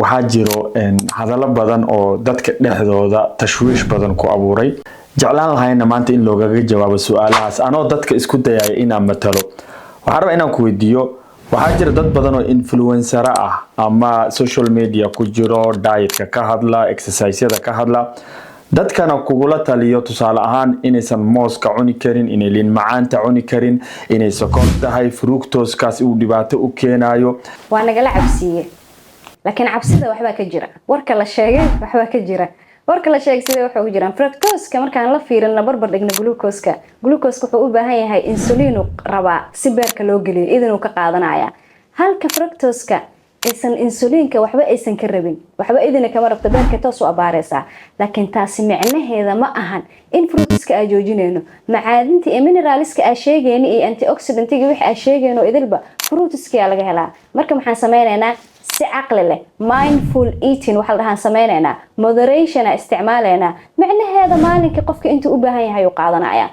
Waxaa jiro hadallo badan oo dadka dhexdooda tashwiish badan ku abuuray, jeclaan lahayna maanta in loogaga jawaabo su-aalahaas. Anoo dadka isku dayaya inaan matalo, waxaan rabaa inaan ku weydiiyo: waxaa jira dad badan oo influencer ah ama social media ku jiro, dietka ka hadla, exerciseyada ka hadla, dadkana kugula taliyo, tusaale ahaan, inaysan mooska cuni karin, inay liin macaanta cuni karin, inay sokor tahay, fructosekaas uu dhibaato u keenayo. Waa nagala cabsiiye, laakiin cabsida waxbaa ka jira. Warka la sheegay waxbaa ka jira. Warka la sheegay sidee waxa ugu jiraan? Fructoseka markaan la fiirin, la barbar dhigno glucoseka, glucoseka wuxuu u baahan yahay insulin rabaa si beerka loo geliyo, idinuu ka qaadanaya, halka fructoseka aysan insuliinka waxba aysan ka rabin, waxba idina kama rabto, beerka toos u abaareysaa. Laakiin taasi micnaheeda ma ahan in fruitska aa joojinayno. Macaadinta iyo mineralska aa sheegayno iyo antioxidantiga wixii aa sheegayno idilba fruitska laga helaa. Marka maxaan sameynaynaa? Si caqli leh, mindful eating waxaa la dhahaan sameynaynaa, moderation aa isticmaalaynaa. Micnaheeda maalinkii qofka intuu u baahan yahay uu qaadanaya.